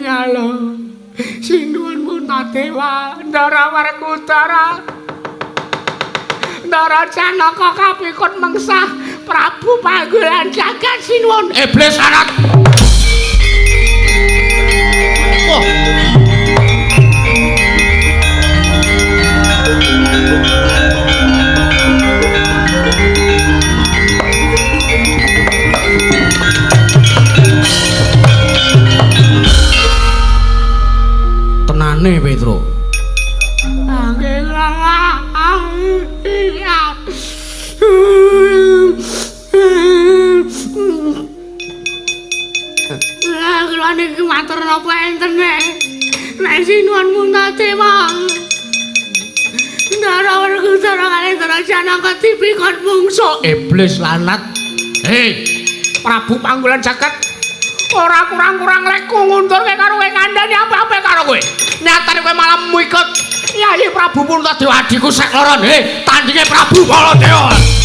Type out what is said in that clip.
Nyalo. Sinuwun Puntadewa, Ndara Werkudara. Ndara Janaka kapikut mengsah Prabu Panggulan jagat sinuwun. Iblis anak. Wah. Tenane Petro. Kula niki matur napa enten nek nek sinuwun Puntadewa. Ndara Werkudara kalih Ndara Janaka dipikon mungsuh. Iblis lanat. Hei, Prabu Panggulan jagat ora kurang-kurang lekku ngundurke karo kowe kandhani apa-apa karo kowe. Nyatane kowe malah mikut Yayi Prabu Puntadewa adhiku sek loron. Hei, tandinge Prabu Baladewa.